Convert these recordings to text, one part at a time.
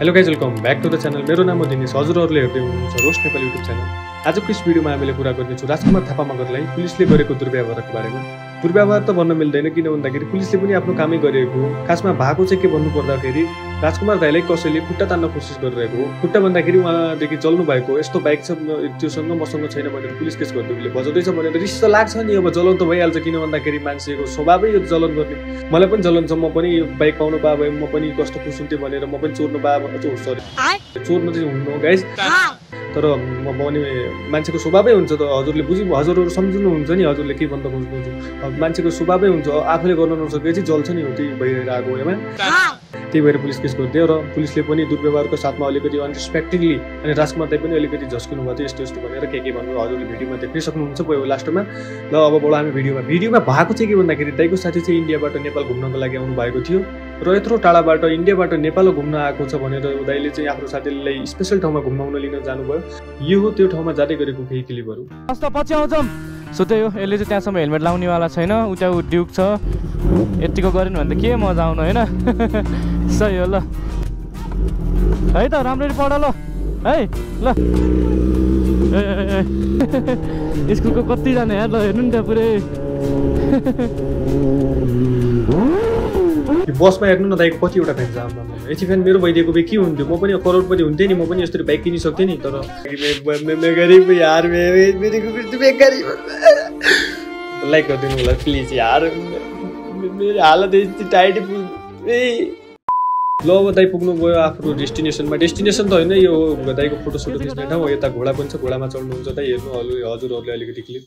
Hello guys, welcome back to the channel. मेरो नाम हो दिनेश। हजुरहरूले हेर्दै हुनुहुन्छ रोस्ट नेपाली युट्युब च्यानल। आजको यस भिडियोमा हामीले कुरा गर्नेछौँ राजकुमार थापा मगरलाई पुलिसले गरेको दुर्व्यवहारको बारेमा। दुर्व्यवहार त भन्न मिल्दैन, किन भन्दाखेरि पुलिसले पनि आफ्नो कामै गरेको हो। खासमा भएको चाहिँ के भन्नु पर्दाखेरि राजकुमार दाइलाई कसैले खुट्टा तान्न कोसिस गरिरहेको हो। खुट्टा भन्दाखेरि उहाँदेखि जल्नु भएको यस्तो बाइक छ त्योसँग मसँग छैन भनेर पुलिस केस गर्दै बजाउँदैछ भनेर रिस त लाग्छ नि। अब जलन त भइहाल्छ, किन भन्दाखेरि मान्छेको स्वभावै यो जलन गर्ने। मलाई पनि जलन छ, म पनि यो बाइक पाउनु पाए भए म पनि कस्तो खुस हुन्थेँ भनेर म पनि चोर्नु पाए सरी चोर्नु चाहिँ हुनु गाइज, तर म पनि मान्छेको स्वभावै हुन्छ। त हजुरले हजुरहरू सम्झिनुहुन्छ नि, हजुरले के भन्न खोज्नुहुन्छ। मान्छेको स्वभावै हुन्छ, आफूले गर्न नसकेपछि जल्छ नि, हो त्यही भइरहेको होइन। त्यही भएर पुलिस केस गरिदियो र पुलिसले पनि दुर्व्यवहारको साथमा अलिकति अनरेस्पेक्टिभली अनि राजकुमार दाइ पनि अलिकति झस्किनु भयो यस्तो यस्तो भनेर के भन्नु हजुरले भिडियोमा देख्नै सक्नुहुन्छ भयो लास्टमा। ल अब बडो हामी भिडियोमा भएको चाहिँ के भन्दाखेरि दाइको साथी चाहिँ इन्डियाबाट नेपाल घुम्नको लागि आउनु भएको थियो र यत्रो टाढाबाट इन्डियाबाट नेपाल घुम्न आएको छ भनेर दाइले चाहिँ आफ्नो साथीलाई स्पेसल ठाउँमा घुमाउन लिन जानुभयो। यो हो त्यो ठाउँमा जाँदै गरेको केही क्लिपहरू। पछि आउँछौँ सो त्यही हो। यसले चाहिँ त्यहाँसम्म हेलमेट लाउनेवाला छैन, उता ड्युक छ। यतिको गरेन भने त के मजा आउनु होइन। सही हो ल है त, राम्ररी पढ ल है ल। स्कुलको कतिजना यार ल हेर्नु नि त्यहाँ पुरै बसमा हेर्नु न दाइको कतिवटा फ्यान छ। यति फ्यान मेरो भइदिएको भए के हुन्थ्यो, म पनि करोडपति हुन्थेँ नि, म पनि यस्तरी बाइक किनिसक्थेँ नि। तर लाइक गरिदिनु होला प्लिज यार, मेरो हालत यति टाइट। ल अब दाइ पुग्नु गयो आफ्नो डेस्टिनेसनमा। डेस्टिनेसन त होइन, यो दाइको फोटो सोटो खिच्ने ठाउँ। यता घोडा पनि छ, घोडामा चढ्नुहुन्छ दाइ। हेर्नु हजुरहरूले अलिकति क्लिप।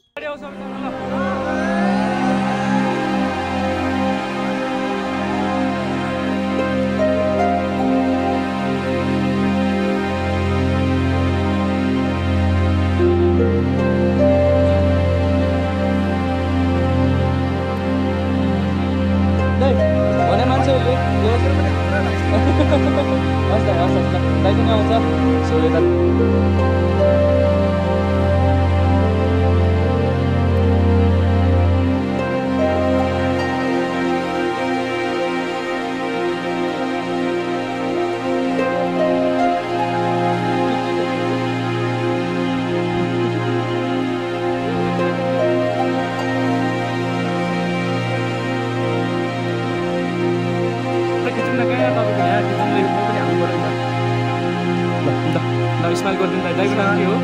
स्माइल गरिदिनु दाइ। दाइको नाम के हो?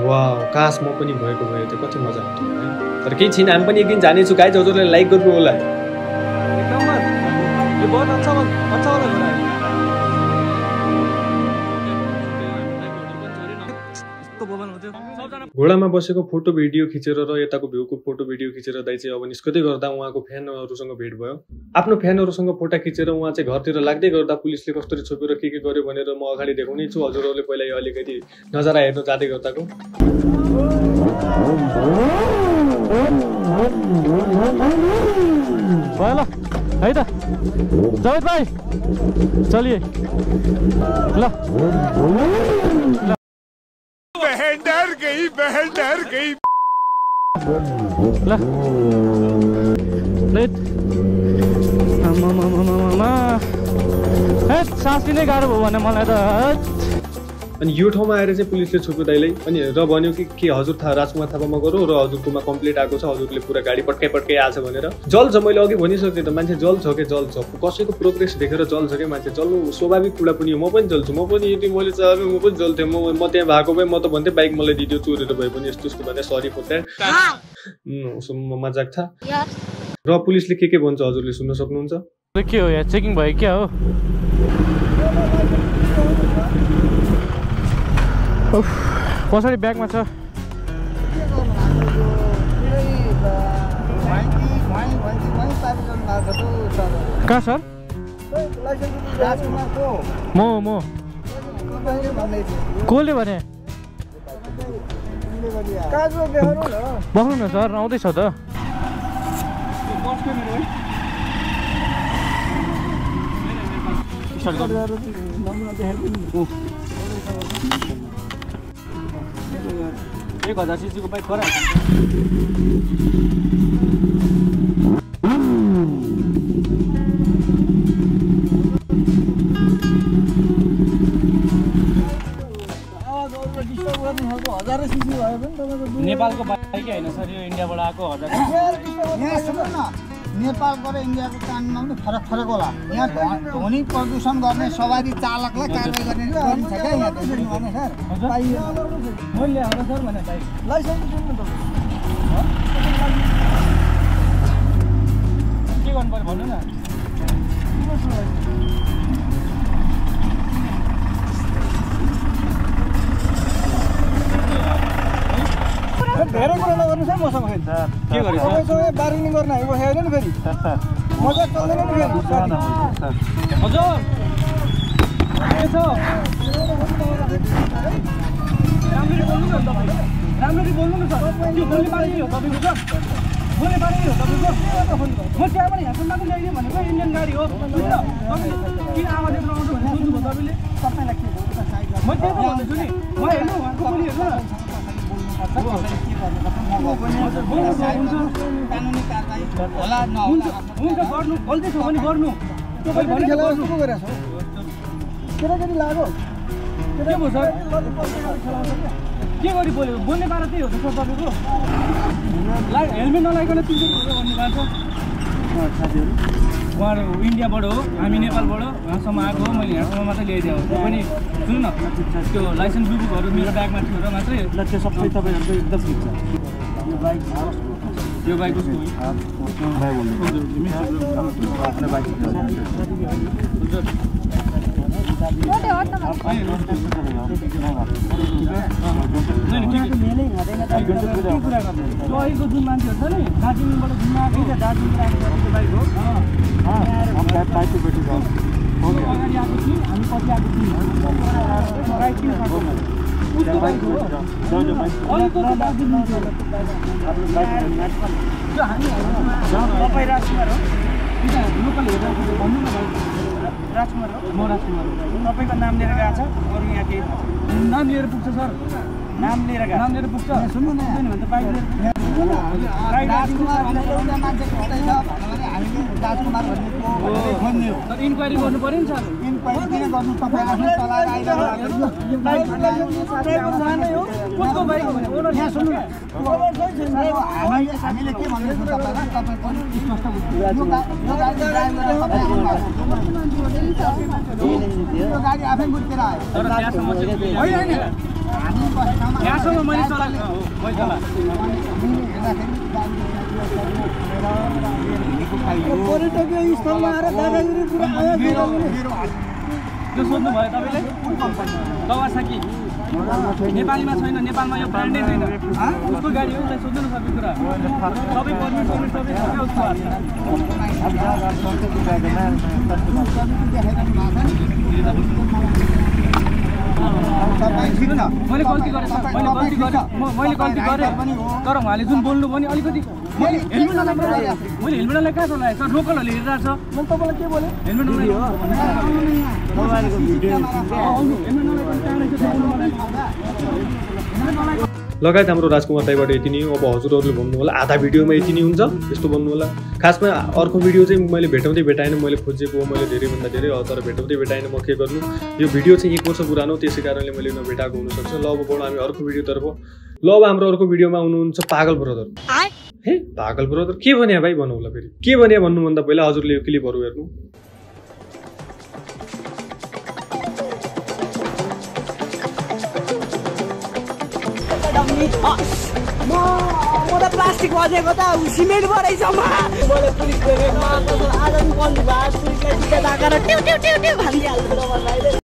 वाउ, काश म पनि भएको भए त कति मजा आउँथ्यो है। तर केही छैन, हामी पनि एक दिन जानेछु गाइज। हजुरलाई लाइक गर्नु होला। घोडामा बसेको फोटो भिडियो खिचेर र यताको भ्यूको फोटो भिडियो खिचेर दाइ चाहिँ अब निस्कदै गर्दा उहाँको फ्यानहरूसँग भेट भयो। आफ्नो फ्यानहरूसँग फोटो खिचेर उहाँ चाहिँ घरतिर लाग्दै गर्दा पुलिसले कस्तरी छोपेर के गर्यो भनेर म अगाडि देखाउने छु। हजुरहरूले पहिला यो अलिकति नजारा हेर्नु जाँदै गर्दाको। ल है त जावेद भाइ चलिए ल। बहन डर गई ल। सास लिनै गाह्रो भयो भने मलाई त। अनि यो ठाउँमा आएर चाहिँ पुलिसले छोप्यो दाइलाई अनि र भन्यो कि हजुर राजकुमार थापा मगर हो र हजुरकोमा कम्प्लेट आएको छ, हजुरले पुरा गाडी पट्काइ आएको छ भनेर। जल छ, मैले अघि भनिसकेँ त, मान्छे जल छ के जल छ। कसैको प्रोग्रेस देखेर जल छ क्या मान्छे। जल्नु स्वाभाविक कुरा पनि हो। म पनि जल्छु, म पनि यदि मैले चाहे म पनि जल्थेँ। म त्यहाँ भएको भए म त भन्थेँ बाइक मलाई दिदियो चोरेर भए पनि यस्तो यस्तो भने सरी फर द्याट। मजाक था। र पुलिसले के भन्छ हजुरले सुन्न सक्नुहुन्छ। के हो यार, चेकिङ भयो क्या हो? कसरी ब्यागमा छ? कहाँ सर? म कसले भने? बस्नु न सर, आउँदैछ त। स्टार्ट गर्नु 1000 सीसी को बाइक खरा नेपालको बाइक होइन सर, यो इन्डियाबाट आएको हजार। यहाँ सुन्नु न, नेपालको र इन्डियाको कानुनमा पनि फरक फरक होला। यहाँ ध्वनि प्रदूषण गर्ने सवारी चालकलाई कारवाही गर्ने गरिन्छ क्या यहाँ त्यसरी भने सर। मैले ल्याएर सर भने बाइक लाइसेन्स दिनु त के गर्नु पर्यो भन्नु न। धेरै कुरा नगर्नुहोस् है मसँग फेरि। के गरेछ तपाईँसँग बार्गेनिङ गर्न आएको होइन नि फेरि, मजा चल्दैन नि फेरि। हजुर के छ? राम्ररी बोल्नु न तपाईँ, राम्ररी बोल्नु न सर। त्यो बोल्ने बानी हो तपाईँको सर, बोल्ने बानी हो तपाईँको। म त्यहाँबाट यहाँसम्म पनि ल्याइदिएँ भनेको इन्डियन गाडी हो होइन। तपाईँले किन आवाज यत्रो आउँछ भनेर सोध्नुभयो तपाईँले? तपाईँलाई के भन्छ साइडमा म त्यही त भन्दैछु नि, म हेर्नु उहाँको पनि हेर्नु न। कानुनी कारबाही होला हुन्छ हुन्छ, गर्नु गल्ती छ भने गर्नु। तपाईँ भनेको गर्नु। केटाकेटी लाग्यो के भयो सर? के गरी बोल्यो? बोल्ने पारा त्यही हो त सर तपाईँको। हेलमेट नलाइकन 300 रुपियाँ भन्ने भएको छ। उहाँहरू इन्डियाबाट हो, हामी नेपालबाट उहाँसम्म आएको हो। मैले यहाँसम्म मात्रै ल्याइदिएको हो। पनि सुन्नु न, त्यो लाइसेन्स बुकहरू मेरो ब्यागमा थियो र मात्रै त्यो सबै तपाईँहरूको एकदम ठिक छ। यो बाइक उसको अहिलेको जुन मान्छेहरू छ नि दार्जिलिङबाट घुम्न आएको, दार्जिलिङ राखेको बाइक हो। अगाडि आएको थियौँ, हामी पछि आएको थियौँ। उसको बाइक हो, अलिकति दार्जिलिङ तपाईँ राजकुमार हो? लोकल हेरेर भन्नु न भाइ। राजकुमार हो? म राजकुमार हो। तपाईँको नाम लिएर गएको छ अरू यहाँ केही नाम लिएर पुग्छ सर, नाम लिएर गएको नाम लिएर पुग्छ। सुन्नु न भने त बाइक लिएर राजकुमार भन्ने एउटा मान्छेको हुँदैछ भन्नुभयो हामीले राजकुमार भन्नेको भन्ने हो। सर इन्क्वायरी गर्नु पऱ्यो नि सर। इन्क्वायरी किन गर्नु? तपाईँ आफ्नो चलाएर आइरहनु कसको बाइक हो भने ओनर यहाँ सुन्नु हामीले के भन्दैछौँ तपाईँलाई, तपाईँ पनि स्पष्ट बुझ्नु। यो गाडी ड्राइभ गरेर तपाईँ आउनुभएको, यो गाडी आफै बुझेर आयो तर त्यहाँसम्म होइन हामी बसेकामा त्यहाँसम्म मैले चलाएको हो, मैले चलाएको। पर्यटकीय स्थलमा आएर दादागिरी पुरा त्यो सोध्नु भयो तपाईँले? कवासाकी नेपालीमा छैन, नेपालमा यो ब्रान्डै छैन। उसको गाडी हो, उसलाई सोध्नु न सबै कुरा। सबै पर्मिट सबै सबै उसको मैले गल्ती गरेँ सर, मैले गल्ती गरेँ तर उहाँले जुन बोल्नु भयो नि अलिकति मैले हेलमेट नलाइ कहाँ चलाएँ सर? लोकलहरूले हेरिरहेको छ। मैले तपाईँलाई के बोलेँ? हेलमेट नलाइ लगायत हाम्रो राजकुमार दाइबाट यति नै हो। अब हजुरहरूले भन्नु होला आधा भिडियोमा यति नै हुन्छ यस्तो भन्नु होला। खासमा अर्को भिडियो चाहिँ मैले भेटाउँदै भेटाएन, मैले खोजेको हो मैले धेरैभन्दा धेरै, तर भेटाउँदै भेटाएन। म के गर्नु, यो भिडियो चाहिँ 1 वर्ष पुरानो, त्यसै कारणले मैले नभेटाएको हुनसक्छ। ल अब बढौँ हामी अर्को भिडियोतर्फ। ल अब हाम्रो अर्को भिडियोमा आउनुहुन्छ पागल ब्रदर। हे पागल ब्रदर के भन्या भाइ भन्नु होला फेरि? के भन्या भन्नुभन्दा पहिला हजुरले यो क्लिपहरू हेर्नु। म त प्लास्टिक बजेको त सिमेन्ट भरेछ मैले पुलिस आज बन्द भयो, पुलिसलाई टिका लगाएर ट्यु ट्यु ट्यु ट्यु भनिहाल्नु।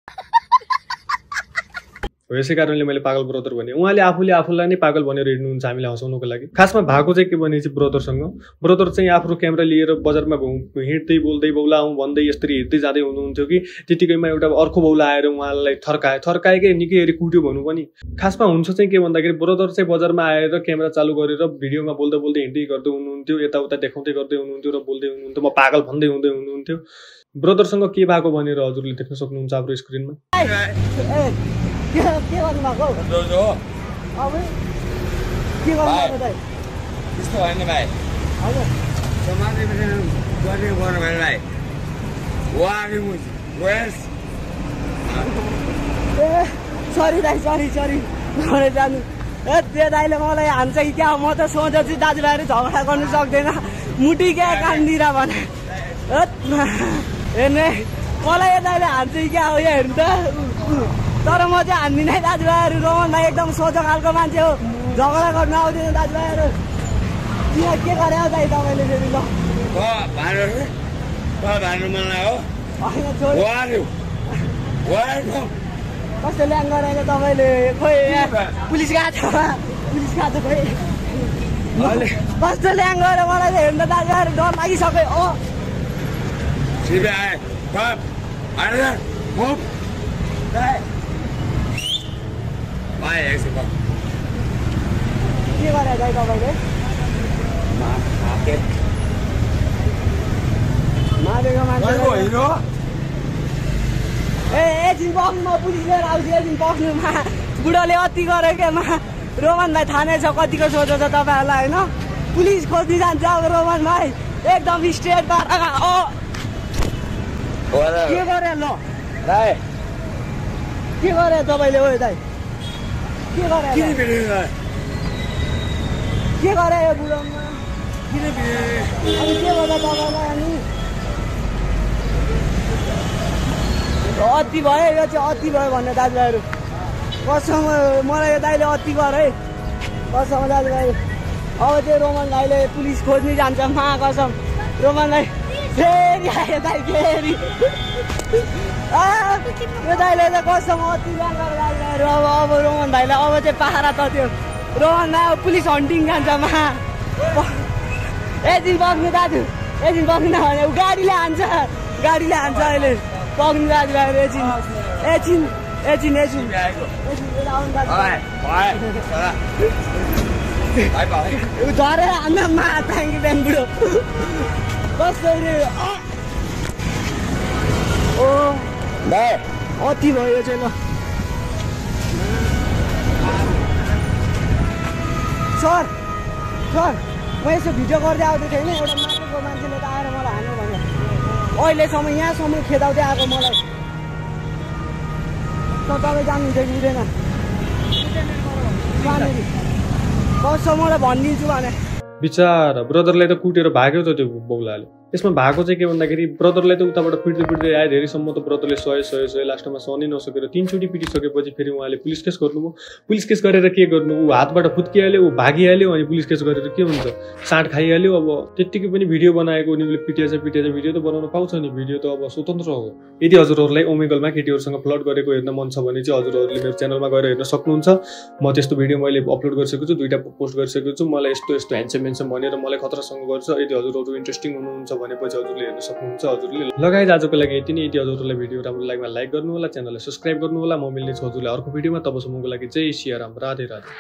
हो यसै कारणले मैले पागल ब्रदर भने। उहाँले आफूलाई नै पागल भनेर हिँड्नुहुन्छ हामीलाई हँसाउनको लागि। खासमा भएको चाहिँ के भने चाहिँ ब्रदरसँग, ब्रदर चाहिँ आफ्नो क्यामेरा लिएर बजारमा हिँड्दै बोल्दै बौलाउँ भन्दै यसरी हिँड्दै जाँदै हुनुहुन्थ्यो कि त्यतिकैमा एउटा अर्को बौला आएर उहाँलाई थर्काएकै निकै हेरी कुट्यो भनौँ पनि। खासमा हुन्छ चाहिँ के भन्दाखेरि ब्रदर चाहिँ बजारमा आएर क्यामेरा चालु गरेर भिडियोमा बोल्दै बोल्दै हिँड्दै गर्दै हुनुहुन्थ्यो, यताउता देखाउँदै गर्दै हुनुहुन्थ्यो र बोल्दै हुनुहुन्थ्यो, म पागल भन्दै हुनुहुन्थ्यो। ब्रदरसँग के भएको भनेर हजुरले देख्न सक्नुहुन्छ हाम्रो स्क्रिनमा। के गर्नु भएको अब के गर्नु भाइ? त्यस्तो होइन भाइ, समाजले गर्ने गर्नु भयो भाइ। ए सरी दाइ, सरी सरी जानु त्यो दाइले मलाई हान्छ कि क्या म त सोझेपछि दाजुभाइहरू झगडा गर्नु सक्दैन मुटी क्या कामतिर भने हेर्ने मलाई यो दाइले हान्छ कि क्या हो यो हेर्नु त तर म चाहिँ हान्दिनँ है दाजुभाइहरू रोमन भाइ एकदम सोझो खालको मान्छे हो झगडा गर्नु आउँदैन दाजुभाइहरू यहाँ के गरे हो दाइ तपाईँले फेरि ल कस्तो ल्याङ गराएर तपाईँले खोइ पुलिस गएको छ खोइ कस्तो ल्याङ गरेर मलाई चाहिँ हेर्नु दाजुभाइहरू डर लागिसक्यो हो के गरे दाइ तपाईँले मारेको मान्छे एकछिन बस्नु म पुलिस लिएर आउँछु एकछिन बस्नुमा बुढोले अति गर्यो क्या रोमन भाइ थाहा नै छ कतिको सोझो छ तपाईँहरूलाई होइन पुलिस खोज्नु जान्छ अब रोमन भाइ एकदम स्ट्रेट बाटो के गरे ल के गरे तपाईँले हो दाइ के गरे यो बुढोमा अनि के गर्दा तपाईँलाई अनि अति भयो यो चाहिँ अति भयो भन्ने दाजुभाइहरू कसम मलाई यो दाइले अति गर है कसम दाजुभाइ अब त्यो रोमन भाइले पुलिस खोज्नु जान्छ कसम रोमन भाइ फेरि आयो दाइ फेरि यो दाइले चाहिँ कसम अति गरेर दाजुभाइहरू अब रोमन भाइलाई अब चाहिँ पहारा त त्यो रोमन भाइ अब पुलिस हन्टिङ जान्छ एकदिन बग्नु दाजु एकदिन बग्नु नभने गाडीले हान्छ अहिले पग्नु दाजुभाइहरू एकछिन झरेर हान्न माथाङ्गी बिहान बुढो कसरी ओ अति भयो चाहिँ ल सर म यसो भिडियो गर्दै आउँदै थिएँ होइन एउटा माथिको मान्छेले त आएर मलाई हान्नु भन्यो अहिलेसम्म यहाँसम्म खेदाउँदै आएको मलाई तपाईँ जानुहुन्छ कि हुँदैन कसो मलाई भनिदिन्छु भने बिचारा ब्रदरलाई त कुटेर भाग्यो त त्यो बौलाले यसमा भएको चाहिँ के भन्दाखेरि ब्रदरलाई त उताबाट पिट्दै आयो धेरैसम्म त ब्रदरले सय लास्टमा सहनै नसकेर 3 चोटि पिटिसकेपछि फेरि उहाँले पुलिस केस गर्नुभयो पुलिस केस गरेर के गर्नु ऊ हातबाट फुत्किहाल्यो ऊ भागिहाल्यो अनि पुलिस केस गरेर के हुन्छ साँठ खाइहाल्यो अब त्यत्तिकै पनि भिडियो बनाएको उनीले पिटेछ भिडियो त बनाउन पाउँछ नि भिडियो त अब स्वतन्त्र हो यदि हजुरहरूलाई ओमेगलमा केटीहरूसँग फ्लड गरेको हेर्न मन छ भने चाहिँ हजुरहरूले मेरो च्यानलमा गएर हेर्न सक्नुहुन्छ म त्यस्तो भिडियो मैले अपलोड गरिसकेको छु 2टा पोस्ट गरिसकेको छु मलाई यस्तो ह्यान्डसम भनेर मलाई खतरासँग गर्छ यदि हजुरहरू इन्ट्रेस्टिङ हुनुहुन्छ भनेपछि हजुरले हेर्न सक्नुहुन्छ हजुरले लगायत आजको लागि यति नै यदि हजुरहरूलाई भिडियो राम्रो लाग्यो लाइक गर्नु होला च्यानललाई सब्स्क्राइब गर्नु होला म मिल्ने छु हजुरलाई अर्को भिडियोमा तबसम्मको लागि जय श्री राम राधे राधे